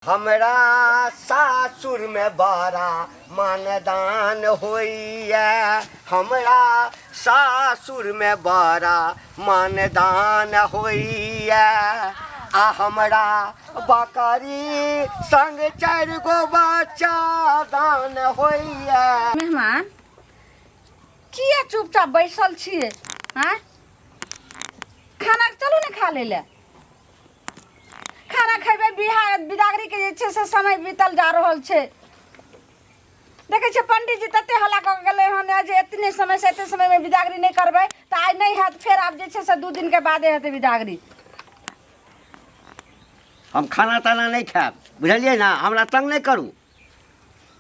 हमरा सासुरमे बड़ा मानदान होइए, हमरा सासुरमे बड़ा मानदान होइए। आ हमरा बकरी संग 4 गो बच्चा दान होइए। मेहमान किया चुपचाप बैसल छियै? आँय, खाना चलू ने खा लै लए। खाना खेबै, बियाह बिदागरी के जे छै से समय बीतल जा रहल छै। देखै छियै पंडीजी तते हल्ला कऽ के गेलै हन जे एतने समय से एते समय में बिदागरी नहि करबै तऽ आइ नहि हैत, फेर आब जे छै से 2 दिन के बादे हेतै बिदागरी। हम खाना ताना नहि खायब, बुझलियै ने? हमरा तंग नहि करू।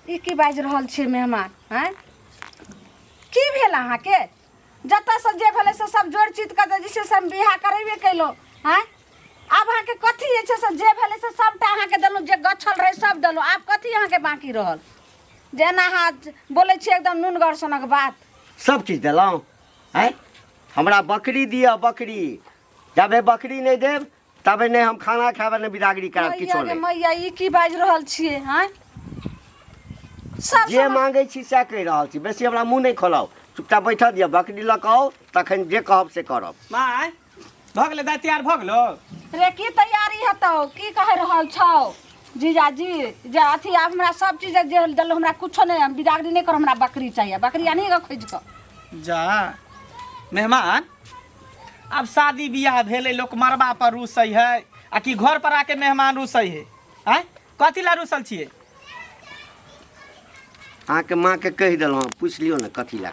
ई की बाजि रहल छियै मेहमान? आँय, की भेल अहाँके? जतऽसँ जे भेलै से सब जोड़ चित कऽ जे छै से हम बियाह करेबे केलहुँ। आँय, आब अहाँके कथी जे छै से जे भेलै से सबटा अहाँके देलहुँ, जे गछल रहै सब देलहुँ, आब कथी अहाँके बाँकी रहल? जेना अहाँ बोलै छियै एकदम नुनगर सनक बात। सब चीज देलहुँ। आँय, हमरा बकरी दिअ, बकरी। जाबे बकरी नहि देब तबे नहि हम खाना खायब, नहि बिदागरी करब, किछो मैया गे नहि। मैया, ई की बाजि रहल छियै? आँय, सब जे मांगै छी सएह कहि रहल छी, बेसी हमरा मुँह नहि खोलाउ, चुपचाप बैठल दिअ, बकरी लऽ कऽ आउ, तखन जे कहब से करब। माय, भऽ गेलै दाइ, तैयार भऽ गेलो? रे की तैयारी हेतौ? की कहि रहल छौ जीजाजी? जे अथी आब हमरा सब चीज जे देलहुँ, हमरा कुछो नहि, हम बिदागरी नहि करब, हमरा बकरी चाहिए, बकरी आनी कऽ खोजि कऽ। जा मेहमान, आब शादी बियाह भेलै, लोक मरबा पर रूसै है आ कि घर पर आके मेहमान रूसै है? आँय, कथी ला रूसल छियै? अहाँके माँके कहि देलहुँ, पूछि लियौ ने कथी लए।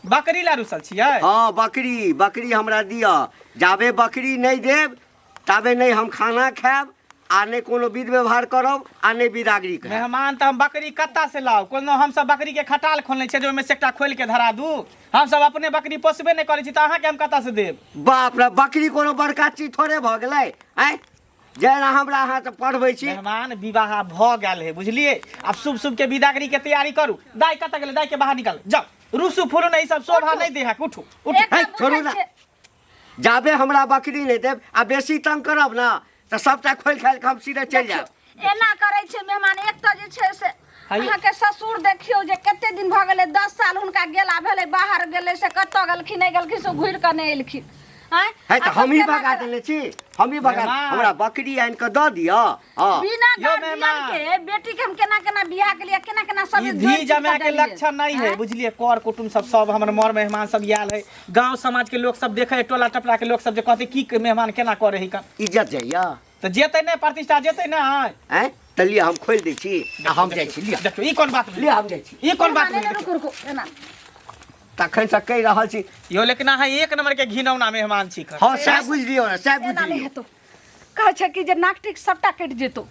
बकरी ला रूसल छियै? हँ, बकरी, बकरी हमरा दिअ। जाबे बकरी नहि देब ताबे नहि हम खाना खायब आ नहि कोनो विध व्यवहार करब आ नहि बिदागरी करब। मेहमान, तऽ हम बकरी कत्ता से लाउ? कोनो हमसब बकरी के खटाल खोलने छियै जे ओहिमे से एकटा खोलि के धरा दू? हमसब अपने बकरी पोसबे नहि करै छी तऽ अहाँके हम कत्ता से देब? बाप रे, बकरी कोनो बड़का चीज थोड़े भऽ गेलै? आँय, जेना हमरा अहाँ तऽ पढ़बै छी। मेहमान, विवाह आब भऽ गेल है, बुझलियै? आब शुभ शुभ के बिदागरी के तैयारी करू। दाइ कतऽ गेलै? दाइ के बाहर निकाल जाउ। रूसू फूलू नहि, ई सब शोभा नहि दे है। उठू उठू। एकटा है, छोड़ू बुझै ना। छियै। जाबे हमरा बकरी नहि देब आ बेसी तंग करब ने तऽ सबटा खोलि खालि कऽ हम सीधे चलि जायब। एना करै छै मेहमान? एक तऽ जे छै से हाय। अहाँके ससुर देखियौ जे कते दिन भऽ गेलै, 10 साल हुनका गेला भेलै, बाहर गेलै से कतऽ गेलखिन नहि गेलखिन से घुरि कऽ नहि एलखिन। आँय, है तऽ आब हमही केना भगा करब? देने छी, हमही भगा। मेहमान। हमरा बकरी आनि कऽ दऽ दिअ। हँ बिना यौ गार्जियन मेहमान। के बेटी के हम केना केना बियाह के लिए केना केना सब ई जोड़ि धी चिड़ कऽ जमाए के देलियै। लक्षण नहीं है, आँय? बुझलिए? कर कुटुम सब सब हमर मर मेहमान सब आयल है, गांव समाज के लोग सब देखे है, टोला टपरा के लोग सब जे कहते की के मेहमान केना करे है। इज्जत जाइया। तऽ जेतै नहि, प्रतिष्ठा जेतै नहि। आँय, तऽ लिअ, हम खोलि दै छी आ हम जाइ छी। लिअ। देखियौ, ई कोन बात भेलै? लिअ, हम जाइ छी। ई कोन बात मेहमान, भेलै? रुकू रुकू, एना तखन से कहि रहल छी। यौ, लेकिन अहाँ एक नंबर के घिनौना मेहमान छी कर। हँ, सएह बुझि लियौ ने, सएह एना बुझि नहि लियौ। हेतौ। कहै छै कि जे नाक टीक सबटा कटि जेतौ।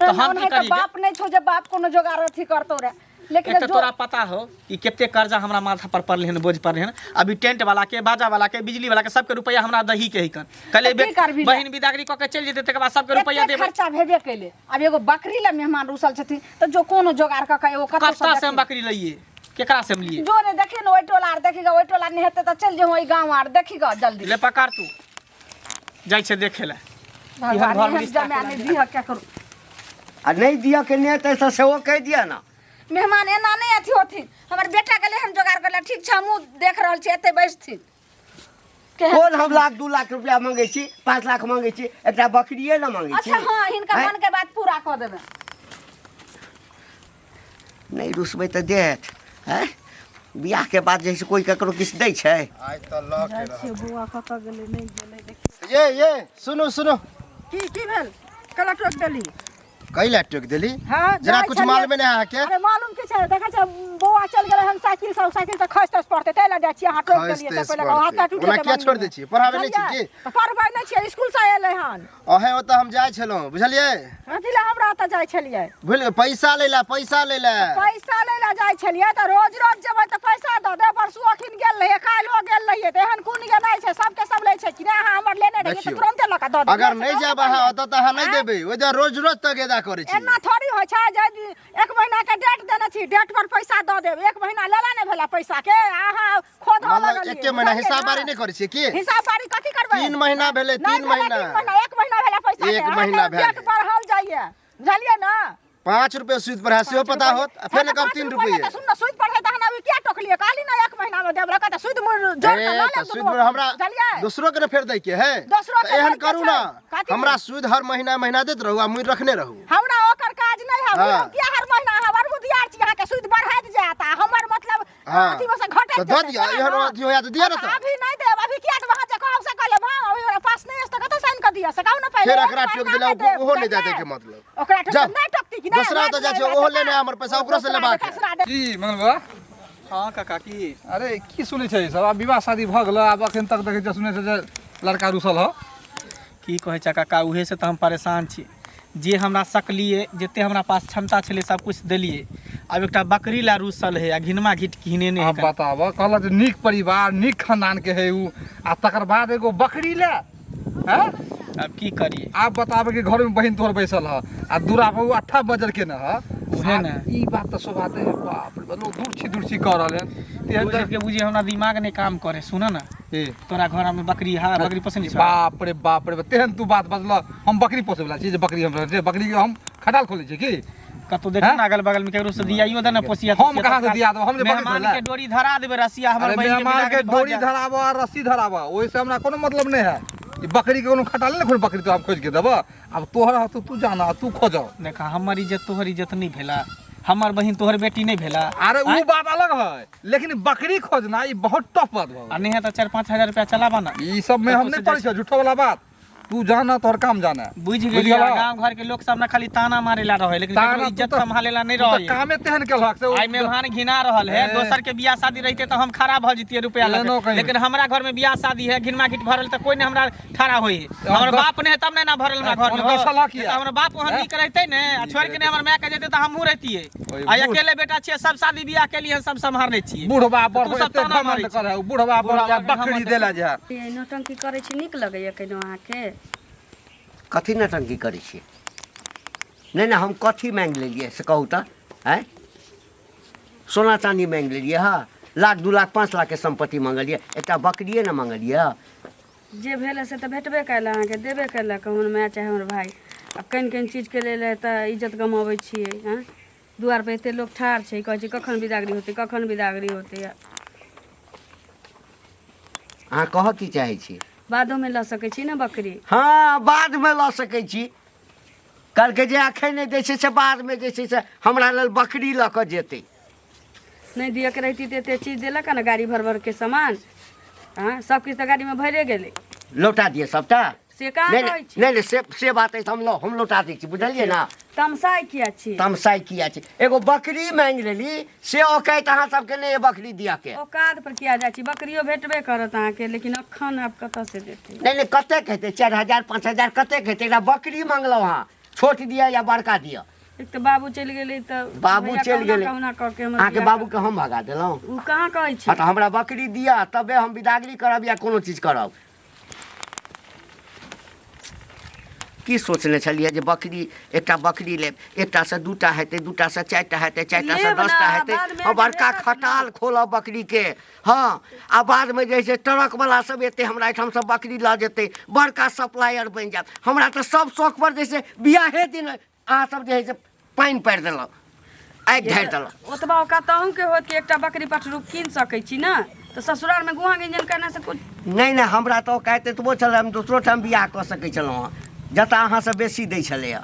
तऽ हम की ओनाहि तऽ करी? बाप नहि छौ जे बाप कोनो जोगार अथी करतौ रे, लेकिन एक तऽ जो तोरा पता हो कि कते कर्जा हमरा माथा पर पड़लै हन, बोझ पड़लै हन। अभी टेंट वाला के, बाजा वाला के, बिजली वाला के सबके रुपया हमरा दही के ही कन। कहलियै तऽ की करबही? बहिन बिदागरी कऽ के चलि जेतै, तकर बाद सबके रुपया एते देबै। खर्चा भेबे कैले, आब एगो बकरी ला मेहमान रुसल छथिन तऽ जो कोनो जोगार कऽ के एगो कतौ कत्ता से हम बकरी लइए? केकरा से हम लिए? जो ने देखी ने ओहि टोला आर देखी ग, ओहि टोला नहि हेतै तऽ चलि जेहो ओहि गाँव आर देखी ग जल्दी। ले पकड़, तू जाइ छै देखे लए। भगवान घर में एहन रिश्ता जमाए केना नहि दिहऽ केकरो। आ नहि दिअ के नहि हेतै तऽ सेहो कहि दिअ ने। मेहमान एना नहि अथी होथिन। हमर बेटा गेलै हन जोगार करै लए। ठीक छै, हमहूँ देख रहल छी, एतै बैसथिन। केहन कोन हम लाख 2 लाख रुपया मंगै छी, 5 लाख मंगै छी? एकटा बकरिए ने मंगै छी। अच्छा हँ, हिनका आँय? मन के बात पूरा कऽ देबै। नहि रुसबै तऽ देत। आँय, बियाह के बाद जे है से कोइ ककरो किछु दै छै? आइ तऽ लऽ के रहत। बौआ कतऽ गेलै? नहि गेलै, देखियौ। ये ये, सुनू सुनू। की की भेल? कला टोक देली? कैला टोक देली? हाँ, जरा जाइ कुछ छलियै। मालूमे नहि अहाँके? अरे मालूम की छै, देखै छै बौआ चल गेलै हन साइकिल से, साइकिल से खसि तसि पड़तै, ताहि लए जाइ छियै। अहाँ टोक खसि देलियै तसि तऽ पहिले हाथ पड़तै। टूटि ओना जेतै किया छोड़ि दै मम्मी। छियै? पढ़ाबै नहि छियै की? तऽ पढ़बै नहि छियै, स्कूल से एलै हन। अहें ओतऽ हम जाइ छलहुँ, बुझलियै? अथी लए हमरा ओतऽ जाइ छलियै? भूलि गेल, पैसा लै लए, पैसा लै लए। पैसा लै लए जाइ छलियै तऽ रोज रोज जेबै तऽ पैसा दऽ देब। परसू अखन गेल रहियै, काल्हिओ गेल रहियै, तऽ एहन कोन गेनाइ छै? सबके सब लै छै कि नहि? अहाँ हमर लेने रहियै तऽ देखियौ, तुरन्ते लऽ कऽ दऽ देबै। अगर नहि जायब अहाँ ओतऽ तऽ अहाँ नहि देबै। ओहि दुआरे रोज रोज तगेदा करै छी। एना थोड़ी होइ छै जे 1 महीना के डेट देने छी, डेट पर पैसा दऽ देब। 1 महीना लेला नहि भेला पैसा के, अहाँ खोद मतलब लगलियै। एके महीना बुझलियै हिसाब ने? बारी नहि करै छियै की? हिसाब बारी कथी करबै? 3 महीना भेलै, नहि 3 भेलै। महीना। 3 महीना, 1 महीना भेलै पैसा के। एक अहाँके महीना भेल। डेट बढ़ल जाइए। बुझलियै ने? 5 रुपये सूद पर है सेहो पता होत आ फेर हँ, ने तऽ कहब 5 3 रुपैआ रुपये तऽ सुन ने, सूद पर है तहन अभी किया टोकलियै? कहली ने 1 महीना में देब लगा, तऽ सूद मुड़ जोड़ ए, कऽ लऽ तऽ लेब सूद दुनू। पर हमरा बुझलियै? दोसरो के ने फेर दै के है। दोसरो तऽ के एहन दै के करू छै। ना, कथी? हमरा सूद हर महीना महीना दैत रहू आ मुड़ रखने रहू। हमरा ओकर काज नहि है। हाँ। हम किया हर महीना अहाँ बड़ बुधियार छी, अहाँके सूद बढ़ैत जायत आ हमर मतलब हाँ। अथी में से घटैत तऽ दऽ जेतै, दिअ, सएह एहन ने? अथी होया तऽ दिअ ने तऽ। अभी नहि देब, अभी किया देब? अहाँ जे कहब से कऽ लेब। हाँ, अभी हमरा पास नहि अछि तऽ कतऽ साइन कऽ दिअ, से कहू ने पहिले। फेर एक एकरा टोकि महीना देला, मे देब, ओहो नहि दए बुझलियै? दैके मतलब। ओकरा टोक जा। नहि टोकती कि नहि? दोसरा तऽ जाइ छै, ओहो लेने हमर पैसा ओकरो से लेबाक है। तेसरा दे। की मंगल बाबा? हँ काका, की? अरे की सुनै छै सब? आब विवाह शादी भऽ गेल, आब अखन तक देखै छियै सुनै छै जे लड़का रुसल ह। की कहै छै काका, उहे से तऽ हम परेशान छी। जे हमरा सकलियै, जते हमरा पास क्षमता छलै सब कुछ देलियै, आब एकटा बकरी ला रूसल है आ घिनमा घिट घिनेने है। आब बताब, कहलक जे नीक परिवार नीक खानदान के है उ, आ तकर बाद एगो बकरी ले हैं? आब की करियै? आब बताब कि घर में बहिन तोहर बैसल ह आ दूरा पर उ अट्ठा बजर के न ह। उहे ने। ई बात तऽ शोभा दे है। बाप रे, लोग दूर छी कह रहल है तेहन ओ सबके बुझी हमरा दिमाग नहि काम करे। सुन ने, ए, तोरा घर में बकरी है? बकरी पसंद छै? बाप रे बाप रे, तेहन तू बात बजल। हम बकरी पोसै वला छी जे बकरी हम रहै छै? बकरी के हम खटाल खोलै छी की? कतौ देख हैं? ने अगल बगल में केकरो से दियाइयो दे ने पोसिया। हम तोसिया कहाँ से तत्काल। दिया देब? हम जे बकरी मेहमान खोलै। के डोरी धरा देबै रसिया, हमर अरे बहिन के मेहमान के बिदागरी भऽ डोरी जायत। धराबऽ आ रस्सी धराबऽ, ओहिसँ हमरा कोनो मतलब नहि है। ई बकरी के कोनो खटाल नहि खोल, बकरी तो हम खोजि के देबऽ। आब तोहर हाथ तू जाना, तू खोजऽ। देखा, हमर इज्जत तोहर इज्जत नहि भेला? हमर बहिन तोहर बेटी नहि भेला? अरे उ बात अलग है, लेकिन बकरी खोजना ई बहुत टफ बात भऽ आ नहि है तऽ 4-5 हजार रुपया चलाबा ना। गेल। ई सब में हम कतौ नहीं से पड़ै छियै, झूठो वाला बात। तू जाना, तोहर काम जाना। बुझि बुझि गेलियै। गेलह? गाँव घर के लोक सब ने खाली ताना मारे ला रहे, लेकिन ताना केकरो तू इज्जत तऽ- संभाले ला नहीं तू तऽ रहे। कामे तेहन केलहक से आइ मेहमान घिना रहल है। ए। दोसर के बियाह शादी रहते तऽ हम खड़ा भऽ जतियै रुपया लऽ एहनो के, कहीं। लेकिन हमरा घर में बियाह शादी है, घिनमा घिट भरल, तऽ कोई नहीं हमरा ठड़ा होई है। हमर बाप नहीं है तब नहीं ना भरल हमरा घर में। कोन गसल हक नहीं या? तऽ हमर बाप ओहन हैं? नीक रहते ने आ छोड़ के ने हमर माय के जेते तऽ हमहूँ रहतियै। ओए आइ बूढ़। अकेले बेटा छियै, सब शादी बियाह के लिए सब सम्हारने छियै। बुढ़वा बड़ तू सब एते ताना मारै घमंड छी। करे, बुढ़वा बड़ बुढ़वा के बकरी घमंड। देला जे ये नौटंकी करै छी, नीक लगैया केनो अहाँके? कथी नौटंकी करै छियै? नहि नहि, हम कथी माँगि लेलियै से कहू तऽ? आँय, सोना चाँदी माँगि लेलियै? हँ, लाख 2 लाख 5 लाखके सम्पत्ति मङ्गलियै? एकटा बकरिए ने मङ्गलियै। जे भेल से तऽ भेटबे कयल, अहाँके देबे कयलक हमर माय चाहे हमर भाय। आब कनि कनि चीजके लेल तऽ इज्जत गमाबै छियै। आँय, दुआर पर एते लोक ठाढ़ छै, कहै छै कखन बिदागरी होतै, कखन बिदागरी होतै। अहाँ कहऽ की चाहै छी? बादोमे लऽ सकै छी ने बकरी? हँ, बादमे लऽ सकै छी। कहलकै जे एखन नहि दै छै से बादमे जे छै से हमरा लेल बकरी लऽ कऽ जेतै। नहि दियऽके रहिती तऽ एते चीज देलक ने, गाड़ी भर भरके सामान? आँय, सब किछु तऽ गाड़ीमे भरे गेलै। लौटा दिअ सभटा। से कहाँ नहि। कहै छी? नहि नहि, से बात अछि, हम लौटा दै छी, बुझलियै ने? तमसाइ किया छी? तमसाइ किया छै? एगो बकरी मांगि लेली से औकाति अहाँ सबके नहि अइ बकरी दिअ के? औकात पर किया जाइ छी? बकरियो भेटबे करत अहाँके, लेकिन अखन आब कतऽ से देतै? नहि नहि, कतेक हेतै? 4000 5000 कतेक हेतै? एकटा बकरी मंगलहुँ हँ, छोट दिअ या बड़का दिअ। एक तऽ बाबू चलि गेलै तऽ बाबू भैया चलि कहुना गेलै। कहुना कऽ के हमर अहाँके बियाह बाबूके हम भगा देलहुँ? ओ कहाँ कहै छी? हँ, तऽ हमरा बकरी दिअ तबे हम बिदागरी करब या कोनो चीज करब। की सोचने छलियै जे बकरी, एकटा बकरी लेब, एकटासँ दूटा हेतै, दूटासँ चारिटा हेतै, चारिटासँ लेब ने, 10टा हेतै। बादमे आ बड़का भेटत ने। खटाल खोलब बकरीके। हँ, आ बादमे जे छै ट्रकवला सब एतै, हमरा एहिठामसँ बकरी लऽ जेतै, बड़का सप्लायर बनि जायत। हमरा तऽ सब शौक पर जे छै बियाहे दिन अहाँ सब जे है से पानि पारि देलहुँ, आगि ढारि देलहुँ। ओतबा औकात अहूँके होत कि एकटा बकरी पठरू कीन सकै छी ने, तऽ ससुरालमे गुहा गिंजन केना से कुछ नहि नहि, हमरा तऽ औकात एतबो छलै, हम दोसरो ठाम बियाह कऽ सकै छलहुँ हँ जतऽ अहाँसँ बेसी दै छलैए।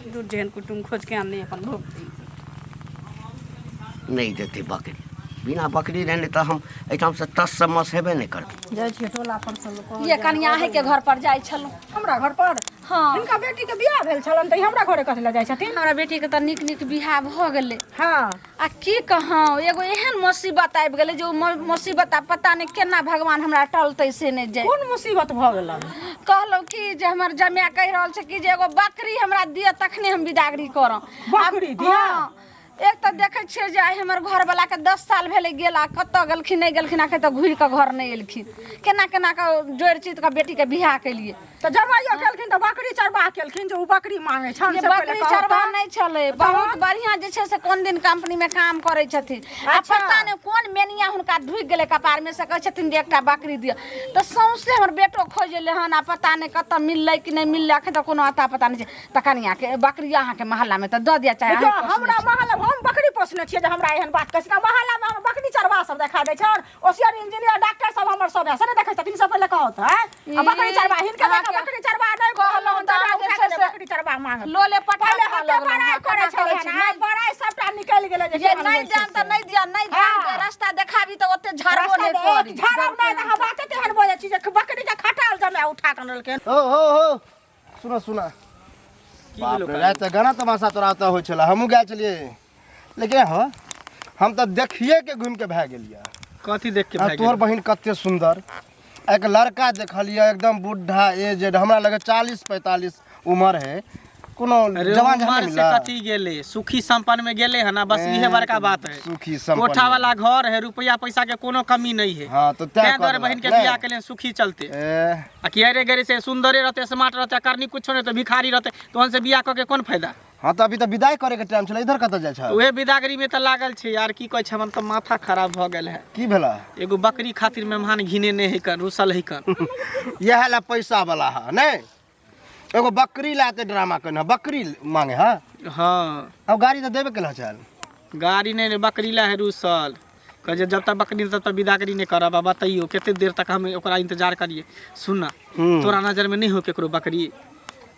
दूध जेहन कुटुम खोज के आनली अपन भोग। नहि देतै बकरी, बिना बकरी रहने तऽ हम एहिठामसँ टससँ मस हेबे नहि करबै। जाइ छियै टोला पर से लोक। ये कनिया, अहींके घर पर जाइ छलहुँ। हमरा घर पर? हँ। हिनका बेटी के बियाह भेल छलनि तऽ ई हमरा घरे कथी लए जाइ छथिन? हमरा बेटीके तऽ नीक नीक बियाह भऽ गेलै। हँ। आ की कहूँ, एगो एहन मुसीबत आबि गेलै जे ओ मुसीबत आब पता नहि केना भगवान हमरा टलतै से नहि जाय। कोन मुसीबत भऽ गेलनि? कहलहुँ कि जे हमर जमाय कहि रहल छै कि जे एगो बकरी हमरा दिअ तखने हम बिदागरी करब। बकरी दिअ? हँ। एक तऽ देखै छियै जे आइ हमर घरवलाके 10 साल भेलै गेला, कतऽ गेलखिन, नहि गेलखिन, एखन तक घुरि कऽ घर नहि एलखिन। केना केना कऽ जोड़ि चित कऽ बेटीके बियाह केलियै। तऽ जमाइयो केलखिन तऽ बकरी चरबा केलखिन जे ओ बकरी मांगे छन जे से पहिले बकरी कहू चरबा तऽ। नहि छलै, बहुत बढ़िआँ जे छै से कोन दिन कंपनीमे काम करै छथिन आ पता नहि कोन मेनिया हुनका ढुकि गेलै कपारमे से कहै छथिन जे एकटा बकरी दिअ। तऽ सौंसे हमर बेटो खोजलै हन आ पता नहि कतऽ मिललै कि नहि मिललै, एखन तक कोनो अता पता नहि छै। तऽ कनियाके बकरी अहाँके मोहल्लामे तऽ दऽ दिअ चाहे देखियौ अहीं पोसने हमरा छी। मोहल्ला हम बकरी पोसने छियै जे हमरा एहन बात कहै छै? मोहल्ला मे हमर बकरी चरबा सब देखा दै छै और ओसियर इंजीनियर डॉक्टर सब हमर सब है से नहि देखै छथिन? सब पहिले कहत है आ बकरी चरबा हिनका देखा अहाँके बकरी चरबा नहि कहलहुँ कहलहुँ तऽ तऽ अहाँ जे उठा छै के से बकरी चरबा मांगल लोले पटा पहिले खाय हते लगलहुँ बड़ाइ हँ, करै केना छलै करै छी? हन, आइ बड़ाइ सबटा निकलि गेलै जे जे केहन नहि होइ छै देम तऽ से। नहि दिअ, नहि हाँ। देम रास्ता देखाबी तऽ ओते झाड़बो रास्ता नहि दे- करी। झाड़ब नहि तऽ अहाँ बाते तेहन बजै छी जे बकरी के खटाल जमाए उठा कऽ अनलकै। हो हो हो, सुनो सुना। की बाप भेलो रे, काल्हि? राति तऽ गाना तमाशा तोरा ओतऽ होइ छलै, हमहूँ गेल छलियै, लेकिन हँ, हम तऽ देखिए के घुमि के भए गेलियै। कथी देख के आ भए तोहर गेल? बहिन कते सुन्दर। एक लड़का देखलियै एकदम बूढ़ा एज, हमरा लगे 40-45 उम्र है, कोनो अरे जवान जहाँ उमर से मिला कथी गेले, सुखी संपन्न में गेले है ना, बस इहे बड़का बात है। सुखी संपन्न कोठा वाला घर है, रुपया पैसा के कोनो कमी नहीं है। हाँ, तो तैं तैं दुआरे कऽ बहिन के देलक, बियाह के लिए सुखी चलते। ए आ कि अरे गरे से सुंदरे रहते, स्मार्ट रहते, करनी कुछो नहीं तो भिखारी रहते, तो उनसे बियाह कऽ के कोन फायदा? हाँ, तऽ अभी तऽ विदाई करे के टाइम छलै, इधर कतऽ जाइ छै? उहे बिदागरी में तऽ लागल छै यार। की कहै छै, हमर तऽ माथा खराब भऽ गेल है। की भेला? एगो बकरी खातिर मेहमान घिने है कन, रुसल है कन। इएह ला पैसा वाला है नहीं, एगो बकरी लाते ड्रामा करना, बकरी मांगे है। हाँ। अब गाड़ी तो देबे केला चल। गाड़ी नहीं रे, बकरी ला है रुसल, कहै छै जब तक बकरी तब तक बिदागरी नहीं करब। आ बतैयो कते देर तक हम ओकरा इंतजार करिए? सुन ना, तोरा नजर में नहीं हो केकरो बकरी?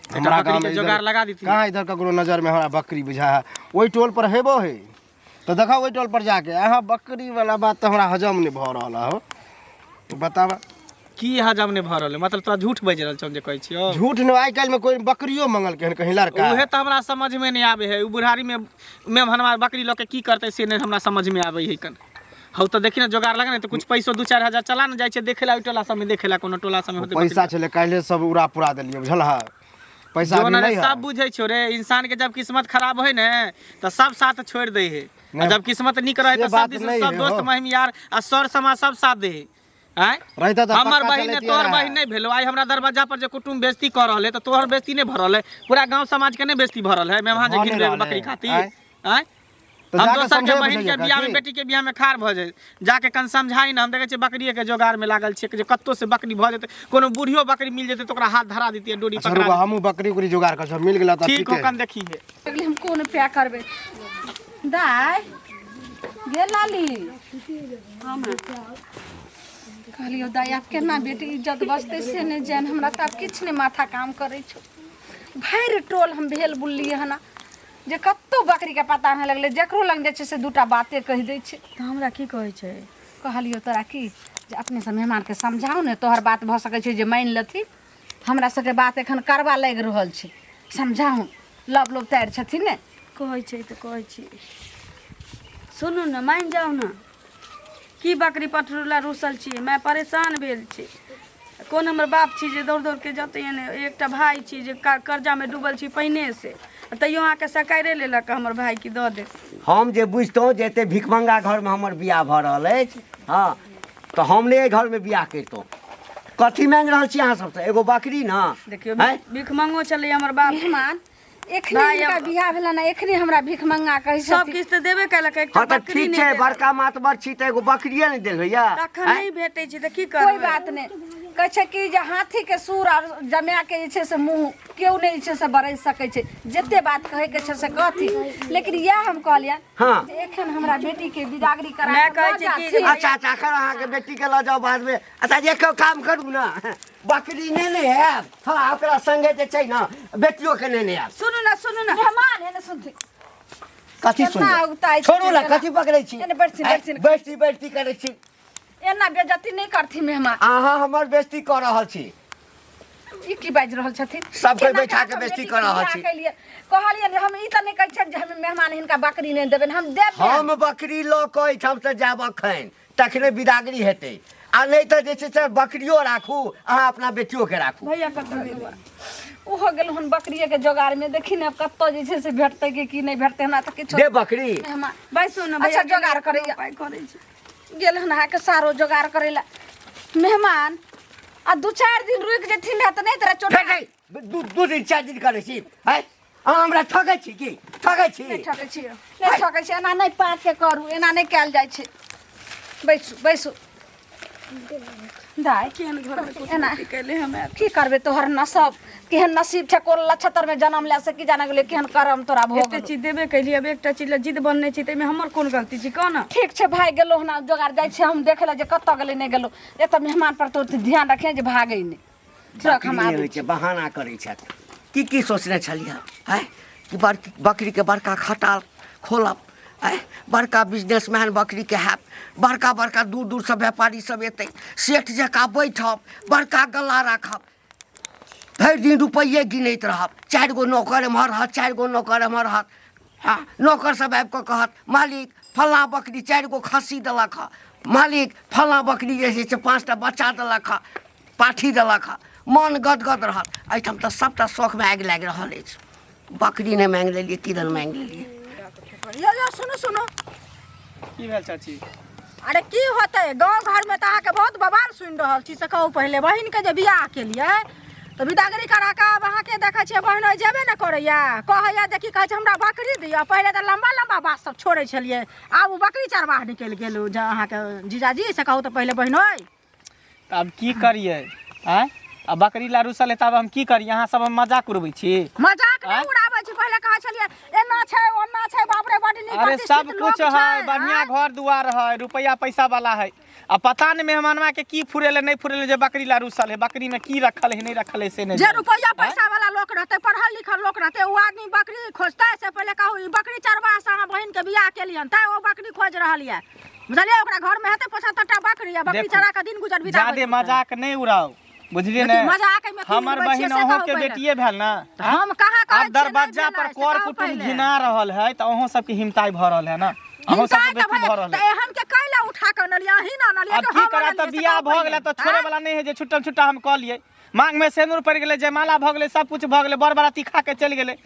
एकटा हमरा बकरी गाँव के में जोगाड़ लगा देती। कहाँ इधर ककरो नजर में हमरा बकरी बुझा है। ओहि टोल पर हेबो है तो देखा ओहि टोल पर जाके। अहाँ बकरी वाला बात तो हमरा हजम नहीं भऽ रहल हो, बताबा। की हजम नहीं भऽ रहल है? मतलब तोरा झूठ बाजि रहल छौ हम जे कहै छियौ? झूठ न, आइ काल्हि में कोई बकरियो मंगलकै हन कहीं लड़का? उहे तऽ हमरा समझ में नहीं आवे है, उ बुढ़ारी में मेहमानवा बकरी लऽ के की करतै, से नहीं हमरा समझ में आवे है कन। हौ तऽ देखी ने, जोगाड़ लगा ने तऽ कुछ पैसो 2-4 हजार चला ने, जाइ छै देखे ला ओहि टोला सबमे, देखे ला कोनो टोला सबमे होतै बकरी। पैसा छलै काल्हि सब उड़ा पुरा देलियै, बुझल है? पैसा जोन अभी अरे नहीं है। सब बुझै छौ रे, इंसान के जब किस्मत खराब होइ ने तऽ सब साथ छोड़ि दै है आ नहीं, जब किस्मत नीक रहे से तऽ सब बात दिस नहीं सब है दोस्त हो। महिम यार आ सर समाज सब साथ दे है आँय। रहिता तऽ हमर पक्का बहिन ने चलैतियै तोहर रहए। बहिन नहीं भेलो, आइ हमरा दरवाजा पर जे कुटुम्ब बेइज्जती कऽ रहल है तऽ तोहर बेइज्जती नहीं भरल है? पूरा गांव समाज के नहीं बेइज्जती भरल है मेहमान जे भऽ नहि घिनबे रहल बकरी है, खातिर? आँय? आँय, तऽ हम जाके दोसर के समझेबै बहिन के बुझैयै बियाह में की? बेटी के बियाह में खार भऽ जाय, जाके कन समझाई ने। हम देखै छियै बकरिए के जोगाड़ में लागल छियै जे कत्तो से बकरी भऽ जेतै, कोनो बूढ़ियो बकरी मिल जेतै तऽ ओकरा हाथ धरा दितियै, डोरी अच्छा पकड़ा रुको, हमहूँ बकरी उकरी जोगाड़ कर सब मिल गेला तऽ ठीक ठीक हो है। कन देखी है। अगले हम कोन उपाय करबै? दाय गे लाली, कहलियौ दाय, आब केना बेटी इज्जत बचतै से नहि जान। हमरा तऽ आब किछु नहि माथा काम करै छौ। भरि टोल हम भेल बुललियै हन जे कतहु बकरीके पता नहि लगलै। जकरो लग जाइ छै से दूटा बाते कहि दै छै। तऽ हमरा की कहै छै? कहलियौ तोरा की जे अपनेसँ मेहमानके समझाउ ने, तोहर बात भऽ सकै छै जे मानि लेथिन। हमरा सबके बात एखन करबा लागि रहल छै, समझाउ, लव लोग तैयार छथिन ने। कहै छै तऽ कहै छी, सुनू ने, मानि जाउ ने। की बकरी पठरुला रुसल छी? माय परेशान भेल छी। कोन हमर बाप छी जे दौड़ दौड़ के जतै ने? एकटा भाय छी जे कर्जामे डूबल छी पहिने से, तैयो अहाँके सकारे लेलक हमर भाय की दऽ दे। हम जे बुझतहुँ जे एते भिखमंगा घरमे हमर बियाह भऽ रहल अछि, हँ, तऽ हम नहि एहि घरमे बियाह करितहुँ। कथी मांगि रहल छी अहाँ सबसँ? एगो बकरी ने? देखियौ, आँय? भीख मंगो छलै हमर बाप। मेहमान, एखने भाय, हिनका बियाह भेलनि, एखने हमरा भीख मंगा कहै सब छथिन। किछु तऽ देबे केलक, एकटा हँ तऽ बकरी ठीक नहि छै, देलक। बड़का मातबर छी तऽ एगो बकरिए नहि देल होइया? तखन आँय? नहि भेटै छै तऽ की कोइ करबै? बात नहि। कहै छै कि जे हाथीके सूर आर जमाके जे छै से मुँह केओ नहि जे छै से बरसि सकै छै। जते बात कहैके छै से कहथिन, लेकिन इएह हम कहलियनि जे एखन हमरा बेटीके बिदागरी करा माय कऽ कहै लऽ छै कि जाथिन। अच्छा, एखन अहाँके बेटीके लऽ जाउ बादमे। अच्छा, एक काम करू ने, बकरी नेने आयब, हँ, ओकरा संगे जे छै ने बेटियोके नेने आयब। सुनू ने, सुनू ने। मेहमान है ने, सुनथिन। कथी केना सुनबै? उगताइ छै छोड़ू ने। केना? कथी पकड़ै छी? एने बैठथिन, आँय, बैठथिन। बैठती बैठती करै छी। एना बेजती नहि करथिन मेहमान। अहाँ हमर बेइज्जती कऽ रहल छी। ई की बाजि रहल छथिन? सबके केना बैठा के कऽ बेइज्जती बेटीके कऽ रहल बियाह छी। केलियै? कहलियै जे हम ई तऽ नहि कहै छियनि जे हम मेहमान हिनका बकरी नहि देबनि, हम देबनि। हम बकरी लऽ कऽ एहिठामसँ जायब अखन, तखने बिदागरी हेतै, आ नहि तऽ जे छै से बकरियो राखू अहाँ, अपना बेटियोके राखू। भैया कतऽ गेल? ओहो गेल हन बकरिएके जोगाड़मे। देखी ने आब कतऽ जे छै से भेटतै कि की नहि भेटतै, हमरा तऽ किछो दे बकरी। मेहमान बैसू ने। अच्छा, जोगाड़ करैया। उपाय करै छी। गेल हन अहाँके सारो जोगाड़ करै लए मेहमान, आ 2-4 दिन रुकि जेथिन रहए तऽ नहि तोरा चोट। फेर नहीं, दू दिन 4 दिन करै छी है? अहाँ हमरा ठकै छी की ठकै छी? नहि ठकै छी, नहि ठकै छी। एना नहि पाके करू, एना नहि कयल जाइ छै। बैसू बैसू दाइ। केहन घर में कुछ एना। कैले हमे। की करबै, तोहर नसब केहन नसीब छै, कोन लक्षत्र में जन्म ले से की जाने गेलै, केहन करम तोरा भऽ एते गेलौ। चीज देबे कैली, अब एकटा चीज लए जिद बनने छी, ताहिमे हमर कोन गलती छी, कह ने? ठीक छै भाई, गेलो हन जोगाड़, जाइ छै हम देखे लए जे कतऽ गेलै नहि गेलो। एतऽ मेहमान पर तो ध्यान रखे जे भागै नहि। रख, हम बकरी नहि आबै। होइ छै, बहाना करै छथि। की की सोचने छलियै आँय कि बड़की बकरीके बड़का खटाल खोलब आँय, बड़का बिजनेसमैन बकरीके हैब, बड़का बड़का दूर दूरसँ व्यापारी सब एतै, सेठ जकाँ बैठब, बड़का गला राखब, भरि दिन रुपैए गिनैत रहब, 4 गो नौकर एम्हर रहत, 4 गो नौकर एम्हर रहत। हँ, नौकर सब आबि कऽ कहत, मालिक फल्लाँ बकरी 4 गो खस्सी देलक हँ, मालिक फल्लाँ बकरी जे छै से 5टा बच्चा देलक हँ, पाठी देलक हँ। मन गदगद रहत। एहिठाम तऽ सभटा शौकमे आगि लागि रहल अछि। बकरी नहि माँगि लेलियै, किदन माँगि लेलियै। यो यो, सुनू सुनू। की भेल चाची? अरे की होतै, गाँव घरमे तऽ अहाँके बहुत बवाल सुनि रहल छी। से कहू पहिले, बहिनके जे बियाह केलियै तऽ बिदागरी करा कऽ आब अहाँके देखै छियै बहिन ओहि जेबे ने करैया, कहैया जे की कहै छै, हमरा बकरी दिअ। पहिले तऽ लम्बा लम्बा बात सब छोड़ै छलियै, आब ओ बकरी चरवाह निकलि गेल ओ जे अहाँके जीजाजी। से कहू तऽ पहिले बहिनोइ। तऽ आब की करियै आँय? आ बकरी ला रुसल है, तब हम की करी? अहाँ सब हम मजाक उड़बै छी? मजाक आँय? नहि उड़ाबै छी। पहिले कहै छलियै एना छै ओना छै, बाप रे बड नीक अरे प्रतिष्ठित सब लोक कुछ है, छै, बढ़िया आँय? घर दुआर है, रुपया पैसा वाला है, आ पता नहीं मेहमानवा के की फुरेले नहीं फुरेले जे बकरी ला रुसल है। बकरी में की रखल है नहीं रखल है से नहीं जे जाने। रुपया पैसा वाला लोक रहते, पढ़ल लिखल लोक रहते, ओ आदमी बकरी खोजतै? से पहिले कहू, ई बकरी चरवाह से अहाँ बहिन के बियाह केलियन तैं ओ बकरी खोज रहल यऽ, बुझलियै? ओकरा घर में हेतै 75टा बकरी, आ बकरी देखू, चरा के दिन गुजर बिताबै जादे मजाक नहीं उड़ाओ, बुझलियै लेकिन ने? मजाक एहिमे की हमर उड़बै छियै बहिन से अहूँ कहू के पहिले। बेटिए भेल ने? तऽ हम कहाँ कहै आब छियै नहि दरवाजा भेलै, पर से कर कहू कुटुम पहिले। घिना रहल है तऽ अहूँ सबके हिमताई भऽ रहल है ने? अहूँ हिंसा सबके तऽ बेसी भए भऽ रहल तऽ है। एहन के कैला उठा के अनलियै, अहीं ने अनलियै आब कि की हम करब तऽ अनलियै से बियाह कहू भऽ पहिले। गेलै तऽ छोड़े आँय? वाला नहि है जे छुट्टल छुट्टा हम कऽ लियै। मांग में सेनुर पड़ि गेलै, जयमाला भऽ गेलै, सब कुछ भऽ गेलै, बर बराती खा के चलि गेलै।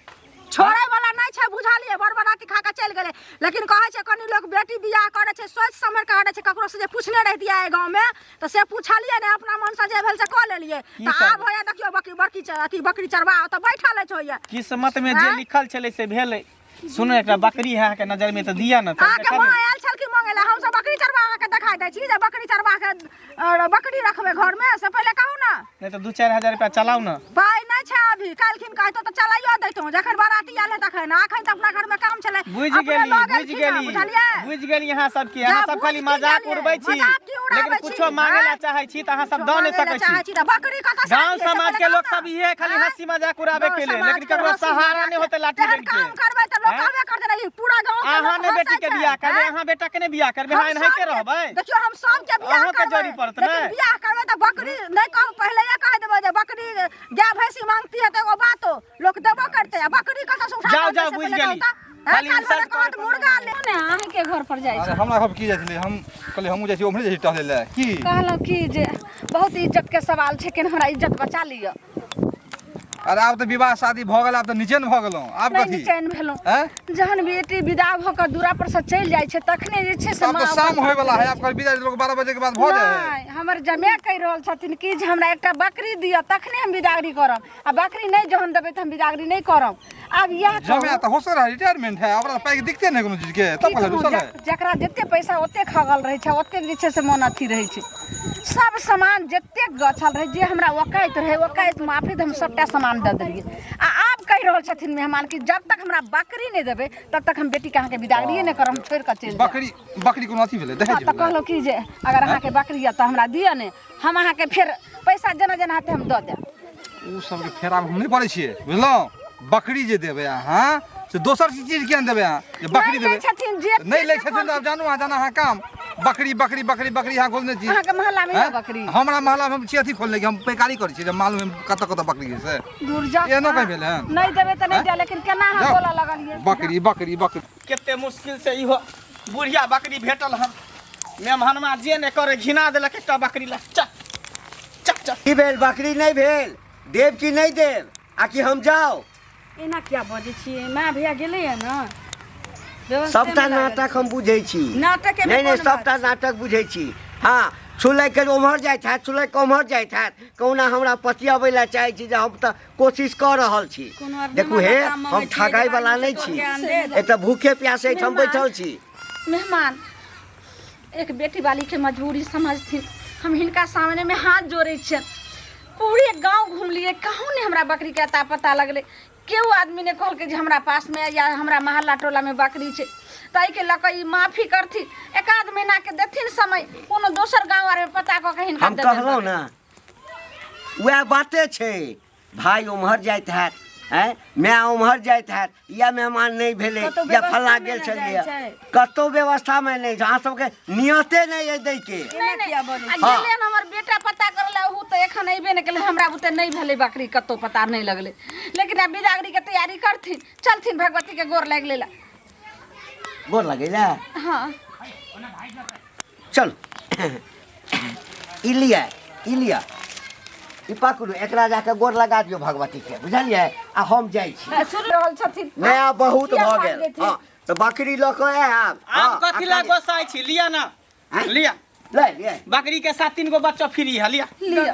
छोड़ै वाला नहि छै, बुझलियै? बर बराती खा के चलि गेलै, लेकिन कहै छै कनी लोक बेटी बियाह करै छै सोचि समझि के करै छै। ककरो से जे पूछने रहितियै एहि गाँवमे तऽ से पूछलियै नहि, अपना मनसँ जे भेल से कऽ लेलियै। की तऽ आब करबै? होइया देखियौ बकरी बड़की अथी बकरी चरवा ओतऽ बैठल अछि होइया। किस्मत में जे आँय? लिखल छलै से भेलै। सुनू, एकटा बकरी है अहाँके नजर में तऽ दिअ ने तऽ। अहाँके देखलियै। माँ आयल छलखिन मांगे लए, हमसब बकरी चरवा अहाँके देखाइ दै छी जे बकरी चरवा के और बकरी रखबै घरमे, से पहिले कहू ने। नहि तऽ 2-4 हजार रुपया चलाउ ने। पाइ नहि छै अभी, काल्हिखिन कहितो तऽ चलाइयो दैतहुँ, जखन बाराती आयल है तखन। अखन तऽ अपना घरमे काम छलै, बुझि अपने गेली, लऽ बुझि गेलखिन हँ, गेली, बुझलियै? बुझि गेली अहाँ सबके। जा, अहाँ सब बुझि खाली की मजाक गेलियै? उड़बै छी, मजाक की उड़ाबै लेकिन छी, कुछो मांगे ला आँय? चाहै छी तऽ अहाँ सब कुछो दऽ नहि मांगे लए सकै चाहै छी। छी तऽ बकरी कतऽ से गांव आनलियै, से समाज पहिले के कहू लोग ने। सब इहे खाली आँय? हंसी मजाक उड़ाबे गाँव के लेल, समाज लेकिन के ककरो हंसी सहारा मजाक नहि होतै लाठी तेहन डंड के। काम करबै तऽ लोक आँय? कहबे करतै ने, ई पूरा गाँव के अहाँ लोक नहि बेटी हंसै के छै, बियाह करबै? आँय? अहाँ बेटा के नहि बियाह करबै? हम अहाँ एनाहिते सबके- रहबै? देखियौ, हम सबके बियाह अहूँके करबै, जोड़ी पड़त लेकिन ने? बियाह करबै तऽ बकरी नहि कहू, पहिले कहि देबै जे बकरी गाय भैंसी मांगती है तऽ एगो बातो लोक देबो करतै, आ बकरी कतऽ से उठा जाउ, के अनतै जाउ, से बुझि पहिले गेली। कहू तऽ। आँय, खाली काल्हि इंसल्ट भोरे कहत करऽ मुर्गा ले। ने अहाँके घर पर जाइ अरे छी। हमरा घर की जाइ छलै? हम कहलियै हमहूँ जाइ छी, ओम्हरे जाइ छी टहलै लए की। कहलहुँ कि जे बहुत इज्जत के सवाल छै, केना हमरा इज्जत बचा लिअ। अरे आब तऽ विवाह शादी भऽ गेल, आब तऽ निचेन भऽ गेलहुँ, आब नहि कथी? निचैन भेलहुँ। आँय? जहन बेटी विदा भऽ कऽ दूरा पर से चलि जाइ छै तखने जे छै से आब तऽ माँ शाम होय वाला है, आब कल विदा लोग 12 बजे के बाद भऽ जाइ है। नहि, हमर जमे कहि रहल छथिन कि जे हमरा एकटा बकरी दिअ तखने हम बिदागरी करब, आ बकरी नहि जहन देबै तऽ हम बिदागरी नहि करब। आब इएह कहू। जमे तऽ होशो रहा, रिटायरमेंट है, ओकरा तऽ पाइ के दिक्कते नहि कोनो चीज के, तब की कहले कहू, रुसल है। जकरा जते पैसा ओते खगल रहै छै, ओतेक जे छै से मोन अथी रहै छै। सब सामान जतेक गछल रहै, जे हमरा ओकाइत रहै, ओकाइत माफी तऽ हम सबटा सामान दऽ देलियै। आ आब कहि रहल छथिन मेहमान कि जब तक हमरा बकरी नहि देबै तब तक हम बेटीके अहाँके बिदागरिए नहि करब, हम छोड़ि कऽ चलि जायब। बकरी बकरी कोनो अथी भेलै दहेज हँ, तऽ भेलै? कहलहुँ कि जे अगर अहाँके बकरी यऽ तऽ हमरा दिअ ने, हम अहाँके फेर पैसा जेना जेना हेतै हम दऽ देब। ओ सबके फेरामे हम नहि पड़ै छियै, बुझलहुँ? बकरी जे देबै अहाँ से दोसर चीज किया नहि देबै अहाँ जे बकरी नहि लै देबै? छथिन जे नहि लै छथिन तऽ आब जानू अहाँ, जाना अहाँ काम। बकरी बकरी बकरी बकरी अहाँ खोलने छी। अहाँके मोहल्लामे यऽ हैं? बकरी? हमरा मोहल्लामे हम छी अथी खोलने कि हम पैकारी करै छी जे मालूम है कतऽ कतऽ बकरी है से। दूर जाउ। एहनो कहीं भेलै हन? नहि देबै तऽ नहि हैं? दिअ, लेकिन केना अहाँ जाउ। बोलऽ लगलियै? बकरी बकरी बकरी। कते मुश्किल से इहो बुढ़िया बकरी भेटल हन। मेहमानमा जे ने करे घिना देलक एकटा बकरी ला। चल चल चल। की भेल, बकरी नहि भेल? देब कि नहि देब? आ कि हम जाउ एना किया बजै छियै माय भैया गेलैया ने व्यवस्थेमे सबटा लागल नाटक हम बुझै छी नाटक एहिमे नहि नहि कोन बात सबटा नाटक बुझै छी हँ छुलैके ओम्हर जाइत हैत छुलैके ओम्हर जाइत हैत कहुना हमरा पतियाबै लए चाहै छी जे हम तऽ कोशिश कऽ रहल छी कोनो आर देखू हे निमन काम हम मंगै छियै, ठगाइ वाला जे नहि तोड़ छी के आन देत। एतऽ भूखे प्यासे एहिठाम मेहमान। बैठल छी मेहमान एक बेटी वाली के मजबूरी समझथिन हम हिनका सामने में हाथ जोड़ै छियनि पूरे गांव घुमलियै कहूँ नहि हमरा बकरी के अता पता लगलै केओ आदमी नहि कहलकै जे हमरा पासमे या हमरा मोहल्ला टोलामे बकरी छै ताहिके लऽ कऽ ई माफी करथिन एक आध महीनाके देथिन समय कोनो दोसर गाँव आरमे पता कऽ के हिनका हम देबनि कहलहुँ ने उएह बाते छै भाय ओम्हर जाइत हैत आँय माय ओम्हर जाइत हैत या मेहमान नहि भेलै कतौ या फल्लाँ व्यवस्थामे गेल ने छलियै जाइ छै। कतहु व्यवस्थामे नहि छै अहाँ सबके नियते नहि अइ दैके नहि नहि किया बजै आ गेलै हन हमर बेटा पता करै लए ओहू तऽ एखन अयबे नहि केलै हमरा बुते नहि भेलै बकरी कतहु पता नहि लगलै लेकिन आब बिदागरीके तैयारी करथिन चलथिन भगवतीके गोर लागि लै लए गोर लगै लए हँ चलू ई लिअ ई लिअ ई पकड़ू एकरा जाके गोर लगा दियौ भगवतीके बुझलियै आ हम जाइ छी सुनि रहल छथिन नया बहुत किया भऽ भागि गेल जेथिन? हँ तऽ बकरी लऽ कऽ आयब आब हँ, कथी आ लए कनि- गोसाइ छी लिअ ना आँय? लिअ ले लिअ बकरी के साथ तीन गो बच्चा फ्री है लिअ लिअ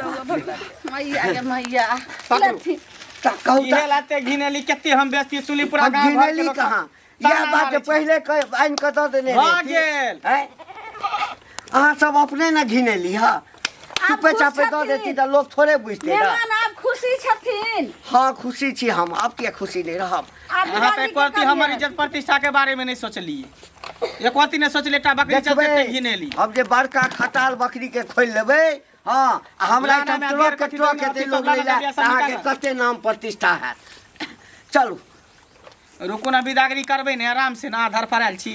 मैया गे मैया पकड़ू। लेथिन। तऽ कहू इहे तऽ लाते घिनेली कते हम बेजती सुनली पूरा हम गाँव घर के घिनेली लोग कहाँ ताना इएह बात जे मारै छै। पहिले आनि कऽ दऽ देने भऽ रहिती। गेल। आँय? अहाँ सब अपने ने घिनेली हँ चुपे खुश चापे दऽ छथिन। देती तऽ लोक थोड़े बुझते ना मेहमान आब खुशी छथिन हँ खुशी छी हम आब किया खुशी नहि रहब आब अहाँ तऽ बिदागरी एको के रत्ती हमर करियै। इज्जत प्रतिष्ठा के बारे में नहीं सोचलिए एको रत्ती नहीं सोचलिए एकटा बकरी चलते देखबै एते घिनेली हम जे बड़का खटाल बकरी के खोलि लेबै हँ आ हमरा लाना एहिठाम में ट्रक के अभी ट्रक अथी हेतै सब लोक लाना लै लए में तऽ अहाँके निकालऽ। कते नाम प्रतिष्ठा हैत चलू रुकू ना बिदागरी करबै ने आराम से ना आधार पर आयल छी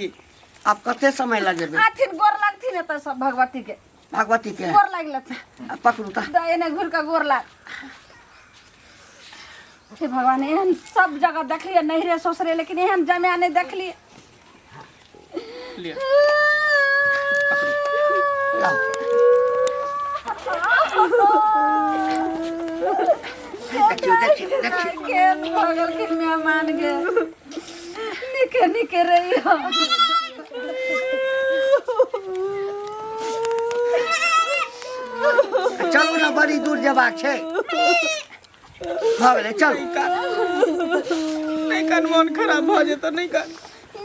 आब कते समय लगेबै आथिन गोर लगथिन एतऽ सब भगवती के भगवती के गोर लागि लेथिन आ पकड़ू तऽ द एने घुर के गोर लाग हे भगवान एहन सब जगह देखलियै नैहरे ससुरे लेकिन एहन जमाय नहि देखलियै लिअ लाउ। देखियौ देखियौ देखियौ केस भऽ गेलखिन मेहमान के निके निके रहियो चलू ने बड़ी दूर जेबाक छै भऽ गेलै चलू नहि कान मोन खराब भऽ जेतौ नहि कान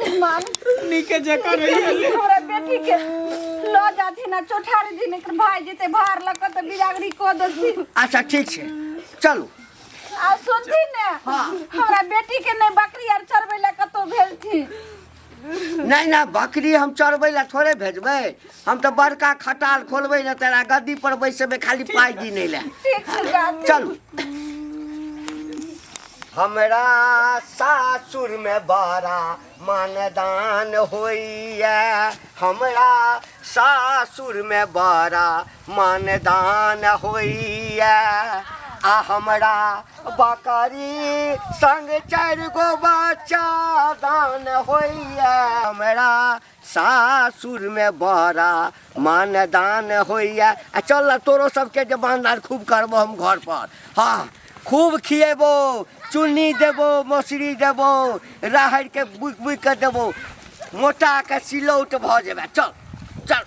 मेहमान नीके जकाँ रहियै हमरा बेटी के लऽ जाथिन आ चौठारी दिन एकर भाय जेतै भार लऽ कऽ तऽ बिदागरी कऽ देथिन अच्छा ठीक छै चलू आ सुनथिन ने हमरा बेटी के नहि बकरी आर चरबै लए कतहु भेजथिन नहि नहि बकरी हम चरबै लए थोड़े भेजबै हम तऽ बड़का खटाल खोलबै ने तोरा गद्दी पर बैसेबै खाली पाइ गिनै लए ठीक छै जाथिन चलू हमरा सासुर में बड़ा मानदान होइए हमरा सासुर में बड़ा मानदान होइए आ हमरा बकरी संग चारि गो बच्चा दान होइए हमरा सासुरमे बड़ा मानदान होइए आ चल ना तोरो सबके जे मानदान खूब करबो हम घर पर हाँ खूब खिएबो चुन्नी देबो मौसरी देबो राहड़िके बुकि बुकि कऽ देबो मोटाके सिलौट भऽ जेबै चल चल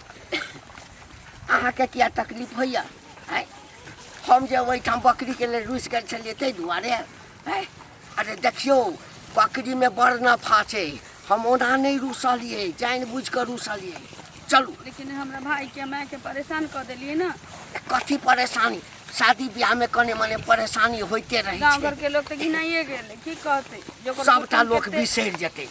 अहाँके किया तकलीफ होइए आँय हम जे ओहिठाम बकरीके लेल रुसि गेल छलियै ताहि दुआरे आँय अरे देखियौ बकरीमे बड़ नफा छै हम ओना नहि रुसलियै जानि बुझि कऽ रुसलियै चलू लेकिन हमरा भाईके मायके परेशान कऽ देलियै ने कथी परेशानी शादी बियाहमे कने मने परेशानी होइते रहै गाँव छै घरके लोक तऽ घिनाइए गेलै की कहतै जे ओकर सबटा कुटुम्ब लोक कते बिसरि जेतै।